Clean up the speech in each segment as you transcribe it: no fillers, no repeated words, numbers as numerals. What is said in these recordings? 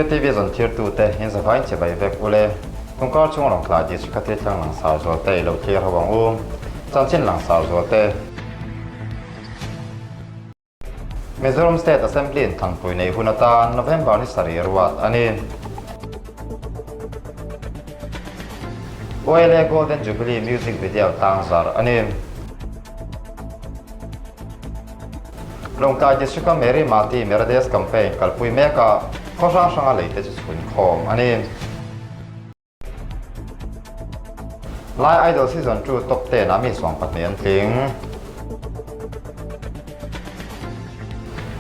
TV zawn thirtute in zavain che bai vek ule. Tungkar chung rawn tlai district kha thil thleng langsar zual te i lo thlir ho ang u. Chanchin langsar zual te. Mizoram State Assembly in thlanpui nei hun atan November ni sarih ruat a ni. YLA Golden Jubilee Music Video tlang zar a ni. Lawngtlai District-a Meri Mati Mera Desh Campaign kalpui mekah khaw hrang hranga leite chu chhun khawm a ni. Lai Idol Season 2 Top 10 ah mi 12 an tling.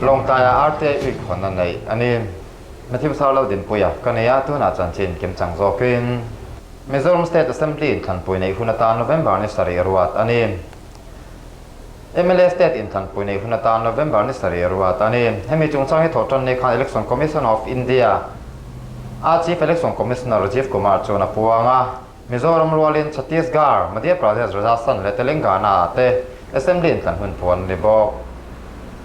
Lawngtlai-ah RTI uikhawnna neih a ni. Matthew Sarlo Dinpuia ka nei a, tunah chanchin kimchang zawkin Mizoram State Assembly inthlanpui neih hun atan November ni sarih ruat a ni. Mla State inthlanpui neih hun atan November ni sarih ruat a ni. Hemi chungchang hi thawhtan ni khan Election Commission of India a Chief Election Commissioner Rajiv Kumar chuan a puang a. Mizoram rualin Chhattisgarh, Madhya Pradesh, Rajasthan leh Telangana te Assembly inthlan hun puan a ni bawk.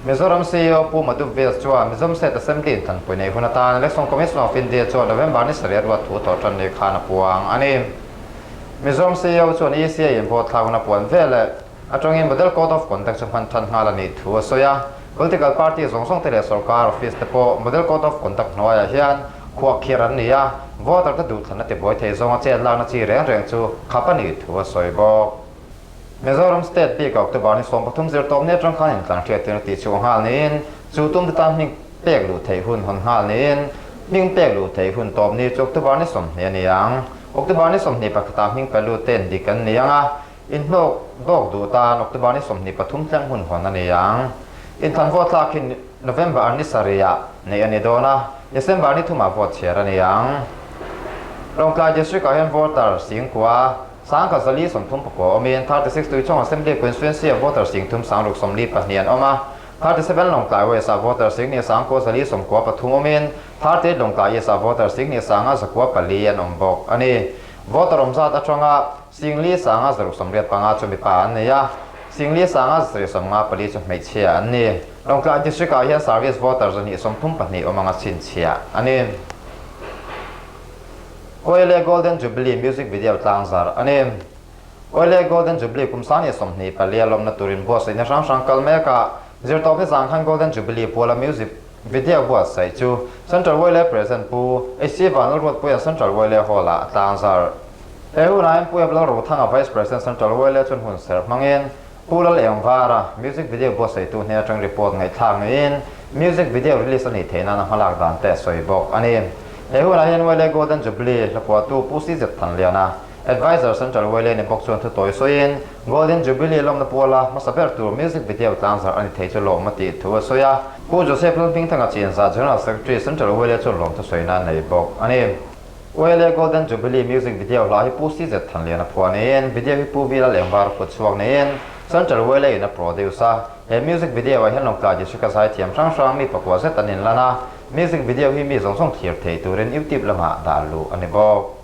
Mizoram CEO Pu Madhu Vyas chuan Mizoram State Assembly inthlanpui neih hun atan Election Commission of India chuan November ni sarih ruat thu thawhtan ni khan a puang a ni. Mizoram CEO chuan ECI in vote thlak hun a puan veleh Atangin Model Code of Conduct chu hman than nghal a nih thu a sawi a. Political party zawng zawng te leh sorkar office te pawh Model Code of Conduct hnuaiah hian khuah khir an ni a, voter te duhthlanna tibuai thei zawnga chet lakna chi reng reng chu khap a nih thu a sawi bawk. Mizoram State bik October ni 13 zirtawpni atang khan intlan hriattirna tih chhuah nghal niin chu tum te tan hming pek luh theih hun hawn nghal niin hming pek luh theih hun tawpni chu October ni 20 a ni ang. October ni 21 ah hming pe lut ten dik an ni ang a, Inhlawk dawk duh tan October ni 23 thleng hun hawn a ni ang. Inthlan vote thlak hi November ni sarihah neih a ni dawn a, December ni thumah vote chhiar a ni ang. Lawngtlai District-ah hian voter singkua 1439 awmin 36 Tuichawng Assembly Constituency-ah voter 3642 an awm a, 37 Lawngtlai West-ah voter 1,493 awmin 38 Lawngtlai East-ah voter 1,904 an awm bawk a ni. Voter awm zat atanga Singli sanga 185 chu mipa an ni a, Singli sanga 154 chu hmeichhia an ni. Lawngtlai District-ah hian Service Voter 232 awm anga chhinchhiah a ni. Oile Golden Jubilee Music Video tlangzarh a ni. Oile Golden Jubilee kum 2024 a lawmna turin buatsaihna hrang hrang kal mek a, zirtawpni zang khan Golden Jubilee puala Music Video buatsaih chu Central Oile President Pu HC Vanlalruatpuia'n Central Oile Hall-ah a tlangzarh. He hunah hian Pu Ep Lalrothanga Vice President Central Oile chuan hun serh hmangin Pu Lal Engvara music video buatsaihtu hnen atang report ngaihthlak niin music video release a nih theih nana hmalak dan te a sawi bawk a ni. He hunah hian Oile Golden Jubilee hlapuahtu Pu CZ Thanliana, Advisor Central Oile ni bawk chuan thutawi sawiin Golden Jubilee lawmna puala hmasa ber tur music video tlangzarh a ni thei chu lawm a tih thu a sawi a. Pu Joseph Lalhmingthanga Chinzah General Secretary Central Oile chuan lawmthu sawina a nei bawk a ni. YLA Golden Jubilee music video hla hi Pu CZ Thanliana phuah niin, video hi Pu Vila Lengvar kut chhuak niin, Central YLA in a produce a. He music video ah hian Lawngtlai District a zaithiam hrang hrang mi pakua zet an inlan a, music video hi mi zawng zawng thlir thei turin YouTube lamah dah luh a ni bawk.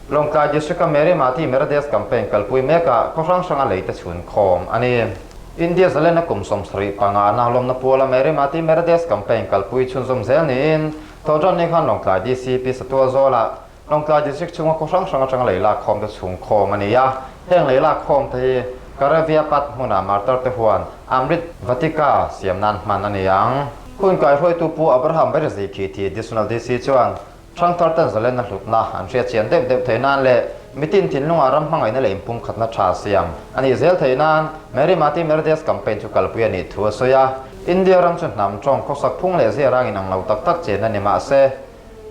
Lawngtlai District a Meri Mati Mera Desh campaign kalpui mekah khaw hrang hranga leite chhun khawm a ni. India zalena kum 75 na lawmna puala Meri Mati Mera Desh campaign kalpui chhunzawm zel niin, Thawhṭan ni khan Lawngtlai DCP Satua Zawlah Lawngtlai District chhunga khaw hrang hrang aṭanga lei lak khawmte chhung khawm a ni a. Heng lei lak khawmte hi Karaviapat hmuna martar te huan Amrit Vatika siam nan hman a ni ang. Hun kaihruaitu Pu Abraham Bairazi Khithi Additional DC chuan ṭhangthar ten zalenna hlutna an hriat chian deuh deuh theih nan leh mitin thinlungah ram hmangaihna leh inpumkhatna ṭha siam a nih zel theih nan Meri Mati Meri Desh campaign chu kalpui a nih thu a sawi a. India ram chu hnam tawng khawsak phung leh zia rangin ang lo tak tak chen a ni mahse,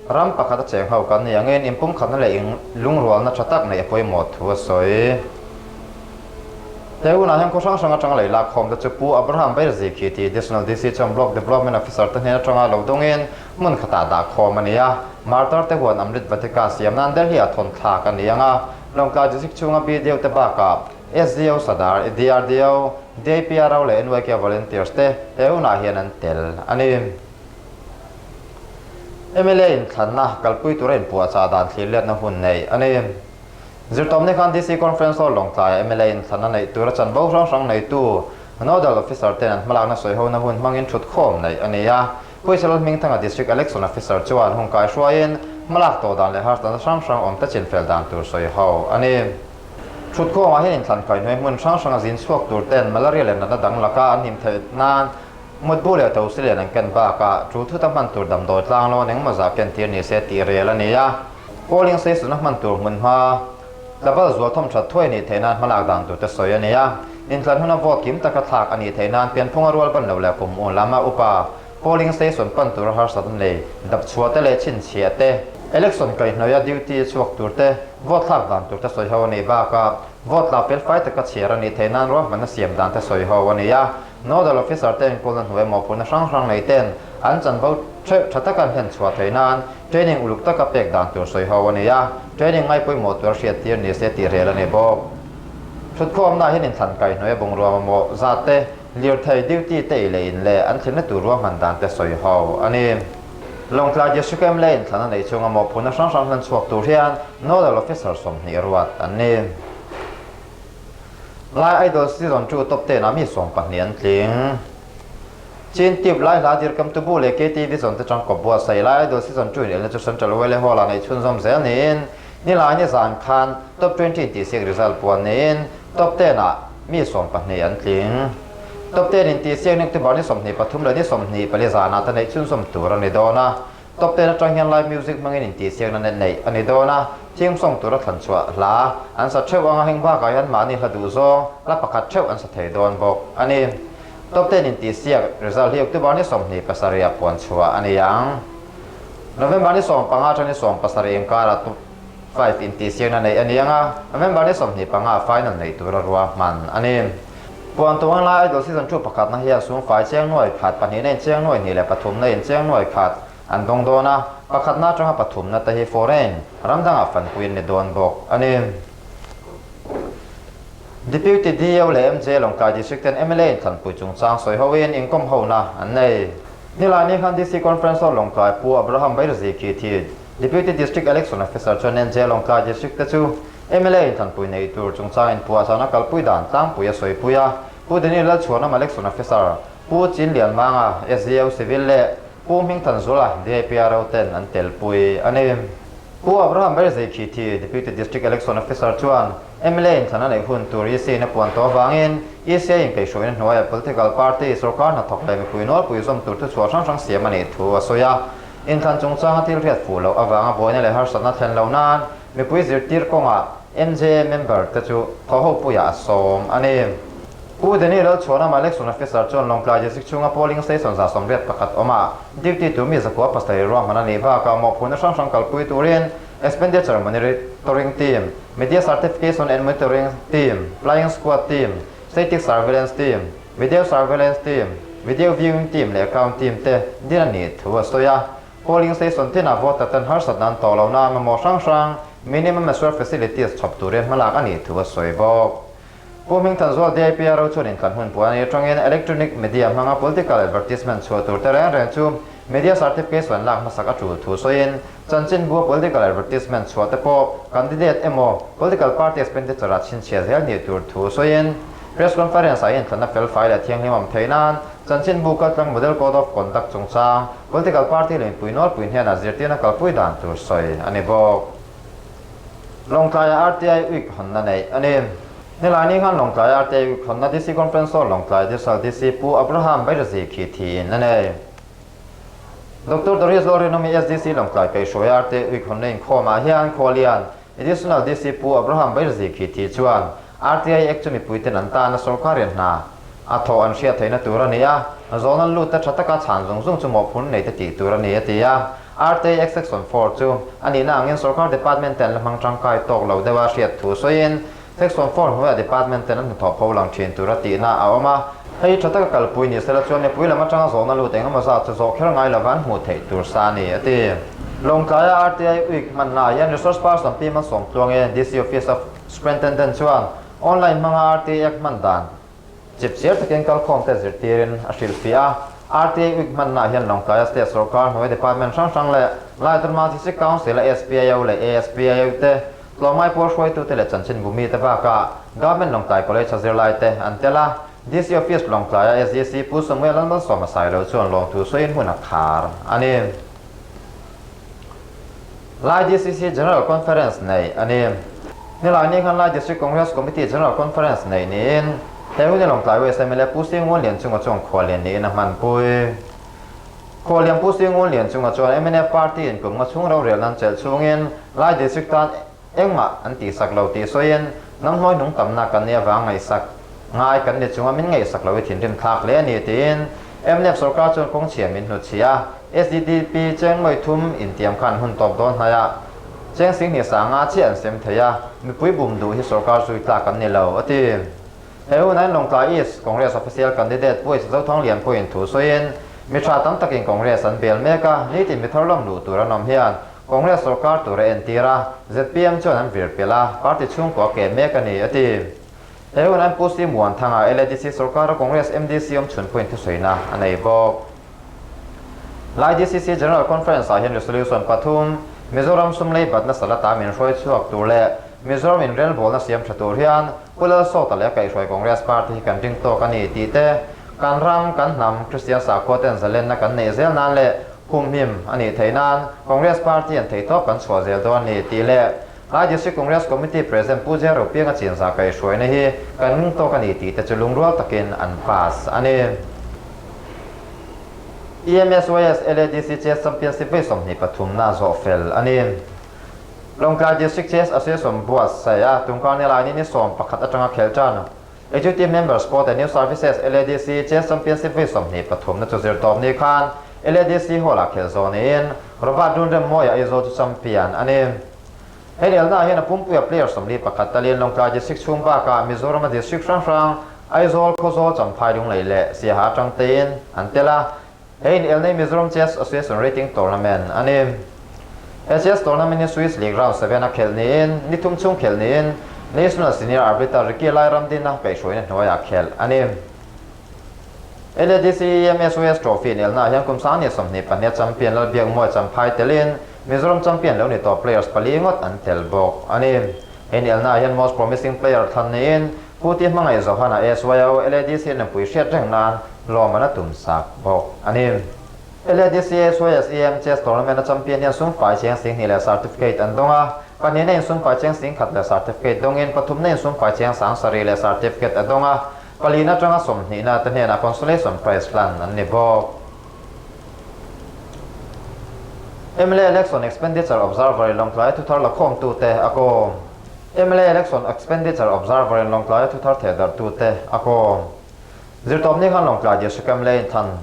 ram pakhat a cheng ho kan ni angin inpumkhatna leh in lungrualna tha tak neih a pawimawh thu a sawi. He hunah hian khaw hrang hrang atanga lei lak khawm te chu Pu Abraham Bairzi khi tih Additional DC chuan Block Development Officer te hnen atanga lo dawngin hmun khatah dah khawm a ni a, Martar te huan Amrit Vatika siam nan Delhi ah thawn thlak a ni ang a, Lawngtlai District chhunga BDO te bakah SDO Sadar, DRDO, DAPRO leh NYK Volunteers te he hunah hian an tel a ni. Mla inthlanna kalpui tura inpuahchah dan thlirletna hun neih a ni. Zirtawpni khan DC Conference Hall Lawngtlaiah mla inthlanna neih tura chanvo hrang hrang neitu Nodal Officer ten an hmalakna sawihona hun hmangin thutkhawm neih a ni a. Pu Isarel Hmingthanga District Election Officer chuan hun kaihruaiin hmalak tawh dan leh harsatna hrang hrang awmte chinfel dan tur sawi ho a ni. Thutkhawmah hian inthlan kaihhnuai hmun hrang hranga zin chhuak tur ten malaria leh natna dang laka an him theih nan mutbu leh tosi lian an ken bakah tul thuta hman tur damdawi tlang lo an engemaw zah ken tir ni se tih rel a ni a. Polling station a hman tur hmunhma tlaval zual thawm that thuai nih theih nan hmalak dan tur te sawi a ni a. Inthlan huna vote kim taka thlak a nih theih nan pianphunga rual ban lo leh kum un lama upa Polling station pan tura harsatna nei dap chhuah te leh chhinchhiah te, election kaihhnawih a duty chhuak tur te, vote thlak dan tur te sawi ho a nih bakah vote la fel fai taka chhiar a nih theih nan ruahmanna siam dan te sawi ho a ni a. Nodal officer te enkawlna hnuai mawhphurhna hrang hrang nei ten an chanvo theuh tha taka an hlen chhuah theih nan training uluk taka pek dan tur sawi ho a ni a, training ngai pawimawh tur a hriattir ni se tih rel a ni bawk. Thutkhawmna hian inthlan kaihhnawih a bungrua mamawh zat te, Lirthei duty te ei leh in leh an thlenna tur ruahman dan te sawi ho a ni. Lawngtlai District mla in thlan a neih chunga mawhphurhna hrang hrang hlan chhuak tur hian Nodal Officer 20 ruat an ni. Lai Idol Season 2 top 10 ah mi 12 an tling. Chin Tube Lai hla dirkam tubu leh KTV zawn te tangkawp buatsaih Lai Idol Season 2 in elna chu Central Wele Hall ah neih chhunzawm zel niin Nilaini zan khan Top 20 intihsiak result puan niin Top 10 ah mi 12 an tling. Top 10 intihsiak ni October ni 23 leh ni 24 zanah te neih chhunzawm tur a ni dawn a. Top 10 atang hian live music hmangin intihsiakna net neih a ni dawn a, theme song tura thlan chhuah hla an sa theuh anga heng bakah hian mahni hla duh zawng hla pakhat theuh an sa thei dawn bawk a ni. Top 10 intihsiak result hi October ni 27 ah puan chhuah a ni ang. November ni 15 atang ni 17 inkarah top 5 intihsiakna neih a ni ang a, November ni 25 final neih tura ruahman a ni. Puan tuang lai Idol Season 2 pakhatna hian sumfai cheng nuai khat, pahnihna in cheng nuai hnih leh pathumna in cheng nuai khat an dawng dawn a, pakhatna atanga pathumna te hi foreign ram dangah fanpui an ni dawn bawk a ni. Deputy DO leh MJ Lawngtlai District ten mla inthlanpui chungchang sawi hoin inkawm hona an nei. Nilaini khan DC Conference Hall Lawngtlai Pu Abraham Bairazi khi thi Deputy District Election Officer chuan NJ Lawngtlai District te chu mla inthlanpui nei tur chungchang inpuahchahna kalpui dan tlangpui a sawipui a, Pu Daniel Lalchhuanawma Election Officer, Pu Chin Lianmanga SDO Civil leh Pu Hmingthanzula DIPRO ten an telpui a ni. Pu Abraham Bairazi khi thi Deputy District Election Officer chuan mla inthlan a neih hun tur EC-in a puan tawh avangin ECI inkaihhruaina hnuaiah political party sorkar hnathawk leh mipui nawlpui zawm tur thuchhuah hrang hrang siam a nih thu a sawi a. Inthlan chungchanga thil hriat fuh loh avanga buaina leh harsatna thlen loh nan mipui zirtir kawngah MJA member te chu thawhhopuiah a sawm a ni. Pu Danny Lalchhuanama Election Officer chuan Lawngtlai District chhunga polling station 181 awmah duty tur mi 907 ruahman a nih bakah mawhphurhna hrang hrang kalpui turin Expenditure Monitoring Team, Media Certification and Monitoring Team, Flying Squad Team, Static Surveillance Team, Video Surveillance Team, Video Viewing Team leh Account Team te din a nih thu a sawi a. Polling station tinah voter ten harsatna an tawh lohna mamawh hrang hrang Minimum Assured Facilities chhawp turin hmalak a nih thu a sawi bawk. Pu Hmingthanzual DIPRO chuan inthlan hun puan a nih atangin electronic media hmanga political advertisement chhuah tur te reng reng chu media certification lak hmasak a tul thu sawiin chanchinbua political advertisement chhuah te pawh candidate emaw political party expenditure ah chhinchhiah zel nih tur thu sawiin press conference ah inthlanna felfai leh thianghlim awm theih nan chanchinbu kaltlang model code of conduct chungchang political party leh mipui nawlpui hnenah zirtirna kalpui dan tur sawi a ni bawk. Lawngtlaia RTI Week hawnna neih a ni. Nilaini khan Lawngtlaia RTI Week hawnna DC Conference Hall Lawngtlai District DC Pu Abraham Bairazi khi thiin a nei. Doctor Doris Lalrinawmi SDC Lawngtlai kaihhruaia RTI Week hawnna inkhawmah hian Khualian Additional DC Pu Abraham Bairazi khi thi chuan RTI Act chu mipuiten an tana sorkarin hna a thawh an hriat theihna tur a ni a, zawn an lut te tha taka chhan zung zung chu mawhphurh nei te tih tur a ni a ti a. RTI Act Section 4 chu a nihna angin sorkar department te an la hmang tangkai tawk lo deuh a hriat thu sawiin Section 4 hnuaiah department ten an hnathawh pho lang thin tur a tihna a awm a. Hei tha taka kalpui ni sela chuan mipui lam atanga zawhna lut eng emaw zat chu zawh kher ngai lova an hmuh theih tur sa a ni a ti. Lawngtlaia RTI Week hmanna hian Resource Person Pi Malsawmtluangi, DC Office of Superintendent chuan online hmanga RTI Act hman dan chipchiar takin kalkhawmte zirtirin a hrilhfiah a. RTI Week hmannaah hian Lawngtlaia State Sorkar hnuai Department hrang hrang leh Laiturma District Council a SPIO leh ASPIO te, tlawmngai pawl hruaitute leh chanchinbu mite bakah Government Lawngtlai College a zirlaite an tel a. DC Office Lawngtlaia SDC Pu Samuel Lalmalsawma Sailo chuan lawmthu sawiin hmun a khar a ni. Lai DCC General Conference neih a ni. Nilai ni khan Lai District Congress Committee General Conference neih niin he hun hi Lawngtlai West mla Pu Singun Lianchunga chuan khuallian niin a hmanpui. Khuallian Pu Singun Lianchunga chuan mnf party in kum nga chhung rorelna an chelh chhungin Lai District tan Engmah an tihsak lo tih sawiin, Nang hnuai hnung tamna kan nih avang ngaihsak ngai kan ni chunga min ngaihsak lo i thinrim thlak hle a ni tiin mnf sorkar chuan kawng chhia min hnutchhih a, SDDP cheng nuai thum intiam khan hun tawp dawn hnaiah cheng singhnih sanga chiah an sem thei a, mipui bum duh hi sorkar zui tlak an ni lo, a ti. He hunain Lawngtlai East Congress official candidate Pu Zothang Lian pawhin thu sawiin, Mi tha tam takin Congress an bel mek a, nitin mi thar lawm luh tur an awm hian Congress sorkar tur a entir a, zpm chuan an vir pelh a, party chhungkua a keh mek a ni, a ti. He hunain Pu Si Muanthanga, LADC sorkara Congress MDC awm chhun pawhin thusawiina a nei bawk. Lai DCC General Conference-ah hian Resolution pathum, Mizoram sum lei batna salata min hruai chhuak tur leh Mizoram inrelbawlna siam tha tur hian Pu Lalsawta leh a kaihhruai Congress Party hi kan ring tawk a ni tih te, kan ram, kan hnam, Kristian sakhua ten zalenna kan neih zel nan leh humhim a nih theih nan Congress Party an theihtawp kan chhuah zel dawn a ni tih leh Lai District Congress Committee President Pu Jero Pianga chinzah kaihhruaina hi kan ring tawk a ni tih te chu lungrual takin an pass a ni. EMSYS LADC Chess Championship vawi 23 na zawh fel a ni. Lawngtlai District Chess Association buatsaih a tungkar nilai ni 11 atanga khel tan. Executive Member Sport and New Services LADC Chess Championship vawi 23 na chu zirtawp ni khan LADC Hall-ah khelh zawh niin Robert Runremmawia Aizawl chu champion a ni. Hei relnaah hian a pumpuia player 41 talin Lawngtlai District chhung bakah Mizorama District hrang hrang Aizawl, Khawzawl, Champhai, Lunglei leh Siaha atang tein an tel a. Hei inelna hi Mizoram Chess Association Rating Tournament a ni. He chess tournament hi Swiss League Round 7 a khelh niin ni thum chhung khelh niin National Senior Arbiter Ricky Lairamdina kaihhruaina hnuaiah khelh a ni. LADC EMSOS Trophy inelnaah hian kum 2022 champion Lalbiakmuai Champhai telin Mizoram champion lo ni tawh players pali ngawt an tel bawk a ni. He inelnaah hian Most Promising Player thlan niin Pu Ti Hmangaih Johana SYO LADC nupui hriat reng nan lawm an a tum sak bawk a ni. LADC SYS EM Chess Tournament a champion hian sum fai cheng 2000 leh certificate an dawng a, pahnihna in sum fai cheng 10,000 leh certificate dawngin pathumna in sum fai cheng 7,000 leh certificate a dawng a, palina atanga 20na te hnenah consolation prize hlan an ni bawk. Mla Election Expenditure Observer in Lawngtlai thuthar la khawmtute a kawm. Mla Election Expenditure Observer in Lawngtlai thuthar thehdarhtute a kawm. Zirtawpni khan Lawngtlai District mla in thlan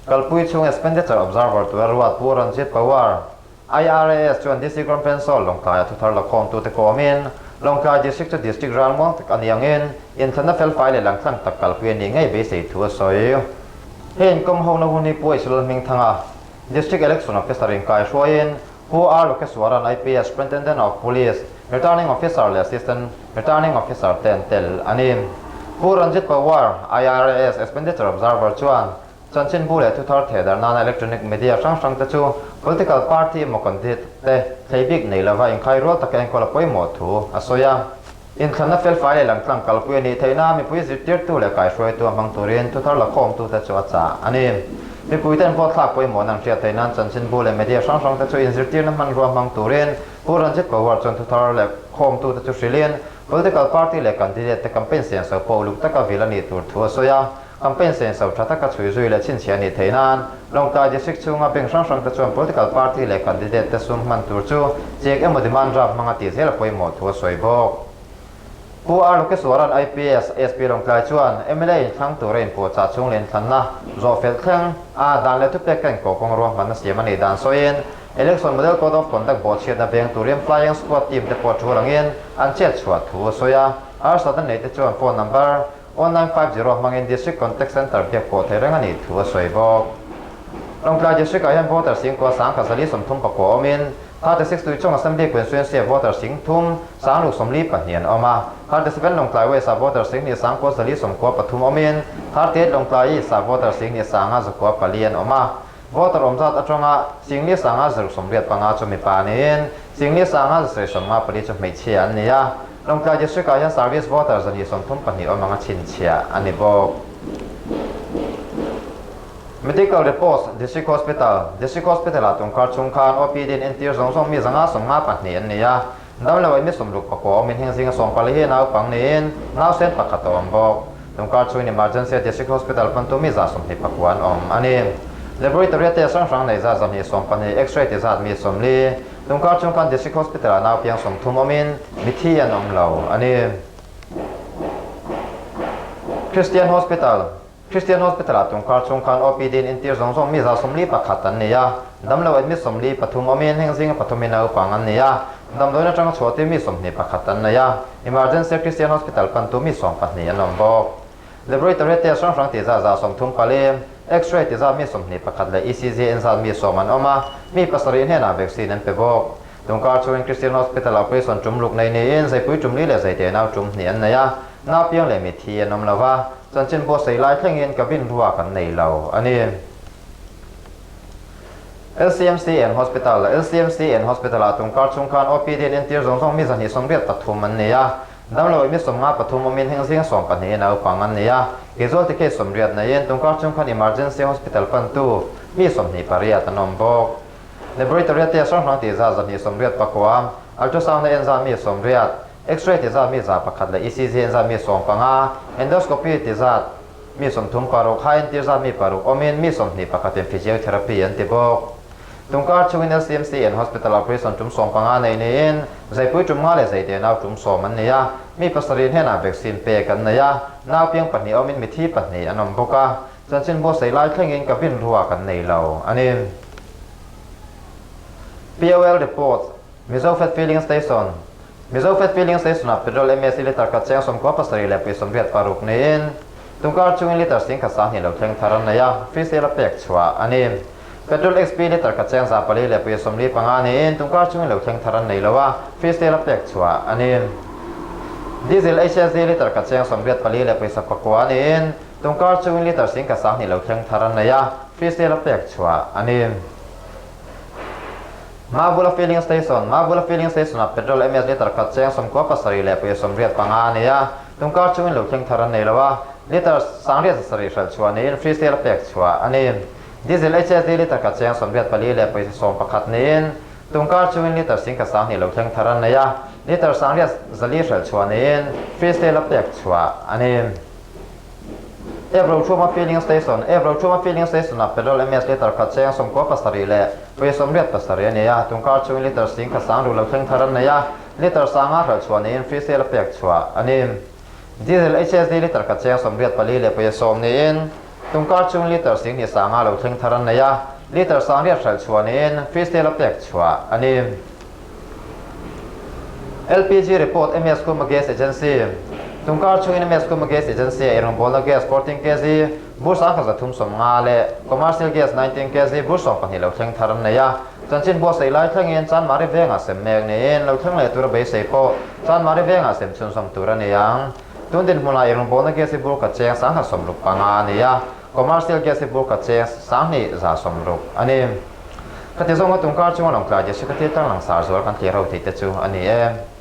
kalpui chhung Expenditure Observer tura ruat Pu Ranjit Pawar, IRAS chuan District Conference Hall Lawngtlaia thuthar la khawmtute kawmin Lawngtlai District chu District ralmuang tak a ni angin inthlanna felfai leh langtlang tak kalpui a nih ngei beisei thu a sawi. Hei inkawm hona hun hi Pu Aisulal Hmingthanga, District Election Officer inkai hruaiin Pu R Lokeswaran IPS Superintendent of Police, Returning Officer leh Assistant Returning Officer te an tel a ni. Pu Ranjit Pawar, IRAS Expenditure Observer chuan Chanchinbu leh thuthar thehdarh nana electronic media hrang hrang te chu political party emaw candidate te thlei bik nei lova inkhai rual taka enkawl a pawimawh thu a sawi a. Inthlanna felfai leh langtlang kalpui a nih theihna mipui zirtirtu leh kaihruaitu a hmang turin thuthar lakhawmtute chu a chah a ni. Mipuiten vote thlak pawimawhna an hriat theih nan chanchinbu leh media hrang hrang te chu inzirtirna hmanrua hmang turin Pu Ranjit Pawar chuan thuthar leh khawmtute chu hrilhin political party leh candidate te campaign senso pawh uluk taka vil a nih tur thu a sawi a. Campaign senso tha taka chhui zui leh chhinchhiah a nih theih nan Lawngtlai District chhunga bank hrang hrang te chuan political party leh candidate te sum hman tur chu check emaw demand draft hmanga tih zel a pawimawh thu a sawi bawk. Pu R Lokeswaran IPS, SP Lawngtlai chuan mla inthlang tura inpuahchah chhung leh inthlanna zawh fel thleng a dan leh thupek ka inkawh kawng ruahmanna siam a nih dan sawiin Election Model Code of Conduct bawhchhiatna veng turin Flying Squad team te pawh thu rangin an chet chhuah thu a sawi a. Harsatna nei te chuan phone number 1950 hmangin District Contact Centre biak pawh thei reng a nih thu a sawi bawk. Lawngtlai District ah hian voter 10,000 139 awmin 36 Tuichawng Assembly Constituency ah voter 3642 an awm a, 37 Lawngtlai West ah voter 2,993 awmin 38 Lawngtlai East ah voter 2,504 an awm a. Voter awm zat atanga 4,585 chu mipa niin 4,594 chu hmeichhia an ni a. Lawngtlai District ah hian Service Voter 132 awm anga chhinchhiah a ni bawk. Medical Reports, District Hospital, District Hospital-ah tungkar chhung khan OPD in entir zawng zawng mi 152 an ni a, damlo in mi 69 awmin heng zinga 14 hi naupang niin nausen pakhat a awm bawk. Tungkar chhungin Emergency-a District Hospital pantu mi 29 an awm a ni. Laboratory-a test hrang hrang nei zat 212, X-ray ti zat mi 40. Tungkar chhung khan District Hospital-ah naupiang 30 awmin mithi an awm lo a ni. Christian Hospital, Christian Hospital-ah tungkar chhung khan OPD in entir zawng zawng mi 41 an nei a, damlo admit 43 awmin heng zinga pathumin naupang an nei a, damdawiin atanga chhuahtir mi 21 an nei a, Emergency Christian Hospital pantu mi 12 an awm bawk. Laboratory test hrang hrang tih zat 34, X-ray ti zat mi 21 leh ECG en zat mi 10 an awm a, mi pasarih hnenah vaccine an pe bawk. Tungkar chhungin Christian Hospital-ah operation tum ruk nei niin zaipui tum li leh zaite nau tum hnih an nei a, nau piang leh mitthi an awm lo va, chanchin buatsaih lai thlengin cabin ruak an nei lo a ni. LCMC and Hospital, LCMC and Hospital-ah tungkar chhung khan OPD an entir zawng zawng mi 283 an nei a, damlo mi 53 awmin heng zing 12 naupang an nei a, casualty case 80 neiin tungkar chhung khan Emergency Hospital pantu mi 28 an awm bawk. Laboratory test hrang hrang tih zat 289, ultrasound a en zat mi 80, X-ray ti zat mi 100 leh ECG en zat mi 15, endoscopy ti zat mi 36, high entir zat mi 6 awmin mi 21 in physiotherapy an ti bawk. Tungkar chungin LCMC and Hospital operation tum 15 nei niin zaipui tum nga leh zaite nau tum 10 an nei a, mi pasarih hnenah vaccine pek an nei a, nau piang pahnih awmin mithi pahnih an awm bawk a. Chanchin buatsaih lai thlengin cabin ruak an nei lo a ni. POL Report, Mizo Fat Filling Station, Mizo Fat Filling Station-ah petrol MSC litre khat cheng 97.86 niin tungkar chungin litre 10,2 lo thleng thar an nei a, free sale a pek chhuah a ni. Petrol XP litre khat cheng 445 niin tungkar chungin lo thleng thar an nei lo a, free sale a pek chhuah a ni. Diesel HSD litre khat cheng 84.9 niin Tungkar chungin litre 10,2 lo thleng thar an nei a, free sale a pek chhuah a ni. Mavula Filling Station, Mavula Filling Station-ah petrol MS litre khat cheng 97.85 a ni a, tungkar chungin lo thleng thar an nei lo a, litre 807 hralh chhuah niin free sale a pek chhuah a ni. Diesel HSD litre khat cheng 84.11 niin tungkar chungin litre 10,2 lo thleng thar an nei a, litre 804 hralh chhuah niin free sale a pek chhuah a ni. Evrochhuma Filling Station, Evrochhuma Filling Station-ah petrol MS litre khat cheng 97.87 a ni a, tungkar chungin litre 10,000 lo thleng thar an nei a, litre 5 hralh chhuah niin free sale a pek chhuah a ni. Diesel HSD litre khat cheng 84.10 niin tungkar chungin litre 10,5 lo thleng thar an nei a, litre 800 hralh chhuah niin free sale a pek chhuah a ni. LPG Report MS Kuma Gas Agency Tungkar chungin MS Kuma Gas Agency a eirawngbawlna gas 14 kg bur 10,350 leh Commercial Gas 19 kg bur 12 lo thleng thar an nei a. Chanchin buatsaih lai thlengin Chanmari vengah sem mek niin lo thleng leh tura beisei pawh Chanmari vengah sem chhunzawm tur a ni ang. Tun dinhmunah eirawngbawlna gas hi bur khat cheng 1065 a ni a, Commercial gas hi bur khat cheng 2160 a ni. Khati zawnga tungkar chunga lawngtlai Jessica thil tlang langsar zual kan thlir ho theih te chu a ni e.